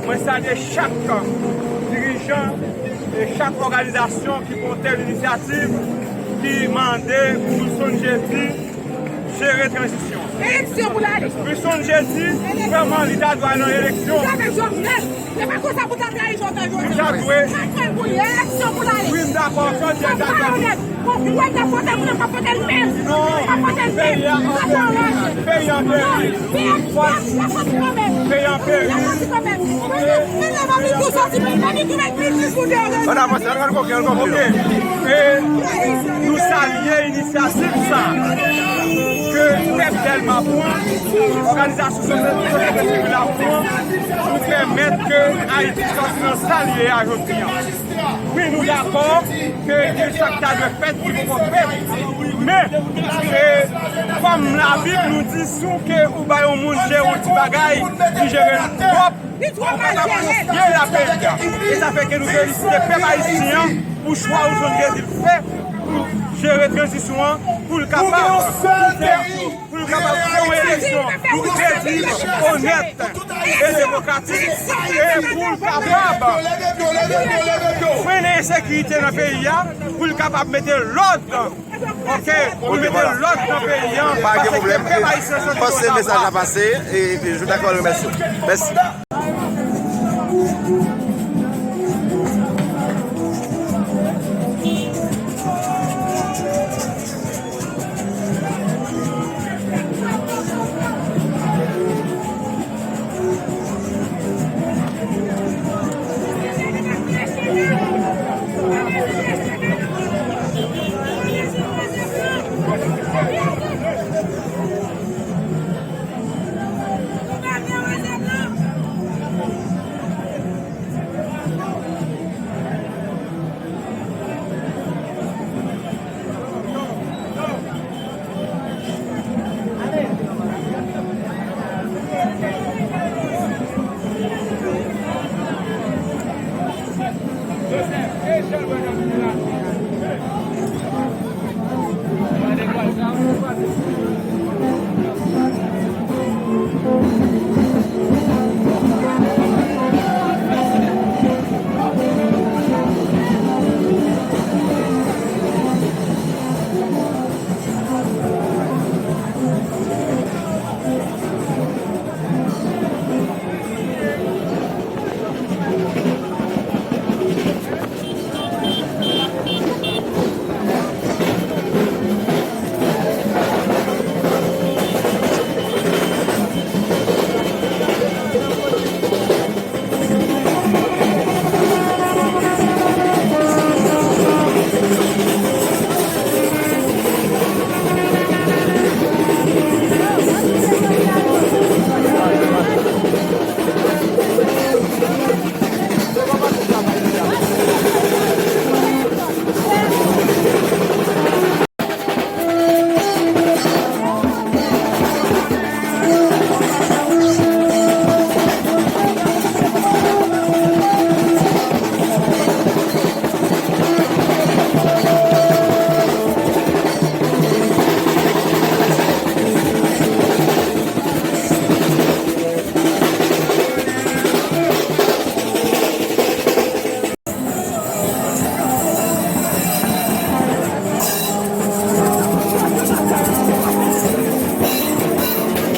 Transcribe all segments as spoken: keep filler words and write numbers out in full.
Mwen salye chak dirijan e chak òganizasyon ki pran tèl inisyativ ki mande pou Wilson Jeudi jere tranzisyon. Eleksyon pou l ale. Wilson Jeudi, vrèman, li ta dwe al nan eleksyon. Li ta dwe. Wi, m dakò. Peyi a an pèri. Peyi a an pèri. Peyi a an pèri. Ann avanse, ann gade koken, ann gade koken. Ok. E nou salye inisyativ sa ke pèp Dèlma pran, òganizasyon sosyete sivil la pran pou pèmèt ke Ayiti sòti nan sa l ye a jodi a. Wi, nou dakò ke gen sa k ta dwe fèt ki poko fèt. Men, e, kòm Labib nou di, si w ke ou bay yon moun jere yon ti bagay, li jere l twòp, ou pa ka konfye l a peyi a. E sa fè ke nou felisite pèp ayisyen an pou chwa Wilson Jeudi fè pou jere tranzisyon an, pou l kapab pou l kapab fè yon eleksyon kredib, onèt e demokratik, e pou l kapab frennen ensekirite nan peyi a, pou l kapab mete lòd, ok, pou l mete lòd nan peyi a, paske pèp ayisyen soti konsa. Pase mesaj la pase, e, e je dakò remèsye. Mèsi.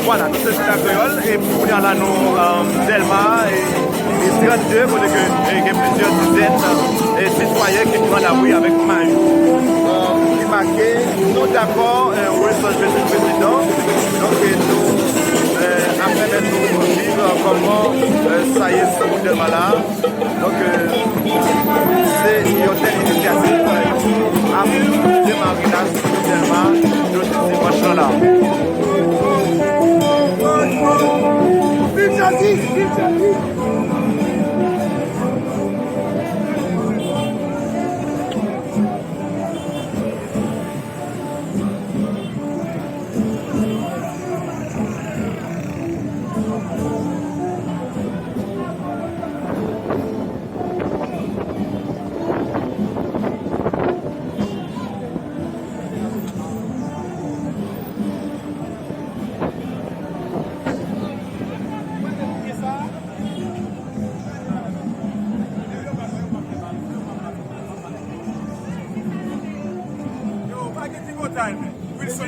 Vwala, nou se Chita Kreyòl, e pou kounye a la, nou, um, Dèlma, e, e trannde, kote ke, e, gen plizyè dizèn, e, sitwayen ki pran lari avèk mayo, um, ki make, nou dakò, e, Wilson Jeudi prezidan. Donk, e, nou, e, ap pèmèt nou viv kòman, e, sa ye sou wout Dèlma la. Donk, euh, se yon tèl inisyativ, euh, ki ap demare la sou Dèlma jodi dimanch lan la. Viv Jezi! Viv Jezi!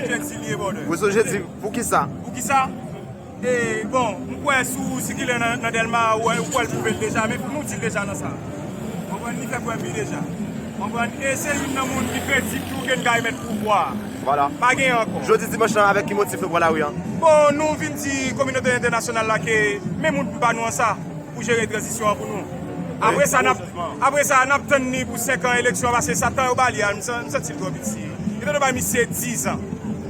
Jedi li ye, brother. Ou sou jedi, poukisa? Poukisa? E, bon, m kwè si w sikile nan, nan Dèlma, ou, ou kwè l twouve l deja, men fò nou di l deja nan sa. Konprann, li fè kwè m li deja. Konprann, e se youn nan moun ki kredib tou ke n ka remèt pouvwa. Vwala. Pa gen ankò. Jodi dimanch lan, avèk ki motif nou pran lari an? Bon, nou vin di kominote entènasyonal la ke men moun pa nou an sa pou jere tranzisyon an pou nou. Apre sa, n ap, apre sa, n ap tann li pou senk an eleksyon, paske sa tan yo ba li a, m san-, m santi l twò piti. Yo te dwe bay misye diz an.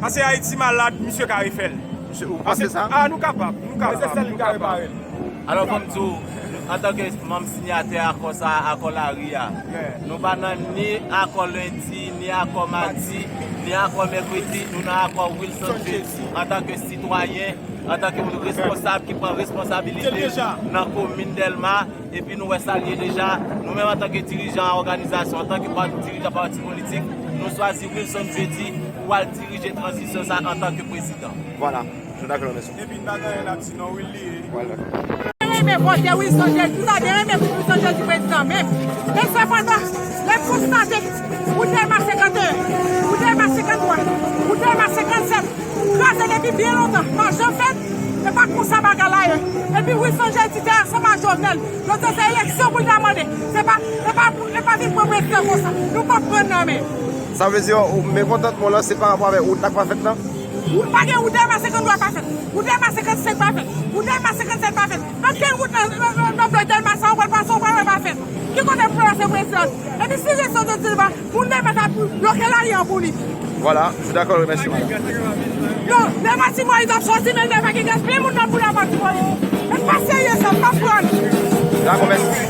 Paske Ayiti malad, misye ka refè l. Misye, ou panse sa? A, nou kapab, nou kapab. Alò, fò m di w, antanke manm siyatè akò sa, akò lari a, nou pa nan ni akò lendi, ni akò madi, ni akò mèkredi, nou nan akò Wilson Jedi. Antanke sitwayen, antanke yon responsab ki pran responsabilite nan komin Dèlma, epi nou wè sa l ye deja, nou menm antanke dirijan òganizasyon, antanke pa-, dirijan pati politik, nou chwazi Wilson Jedi pou al dirije tranzisyon sa antanke prezidan. Vwala, je dakò, mèsi. Epi n pa gen anyen n ap di non, wi, li ye. Vwala. Renmen vote Wilson Jedi, nou ta byen renmen pou Wilson Jedi prezidan menm. Men sepandan, lè n konstate, ou Dèlma senkanteyen, ou Dèlma senkanntwa, ou Dèlma senkannsèt, kraze depi byen lontan, pa janm fèt, e pa konsa bagay la ye. Epi Wilson Jedi te ansanm ak Jovenel, yo te se eleksyon pou l ta mande, se pa, se pa, se pa vin pran prezidan konsa, nou p ap pran nan men. Sa vle di, ou, mekontantman w lan, se pa rapò avèk wout la k pa fèt lan? Ou pa gen wout Dèlma senkanntwa pa fèt. Wout Dèlma senkannsenk pa fèt. Wout Dèlma senkannsèt pa fèt. Ankenn wout nan, nan, nan, nan blòk Dèlma sa, ou pral pase, ou pral wè pa fèt. Ki kote pou pase prezidan? Epi si rezon de Dèlma, moun Dèlma ta bloke lari an pou li. Vwala, je dakò, mèsi. Non, Dèlma Timoris ap sòti, men Dèlma gen gaspiye moun nan pou la pa Timoris. E pa serye sa, pa pran. Dakò, mèsi.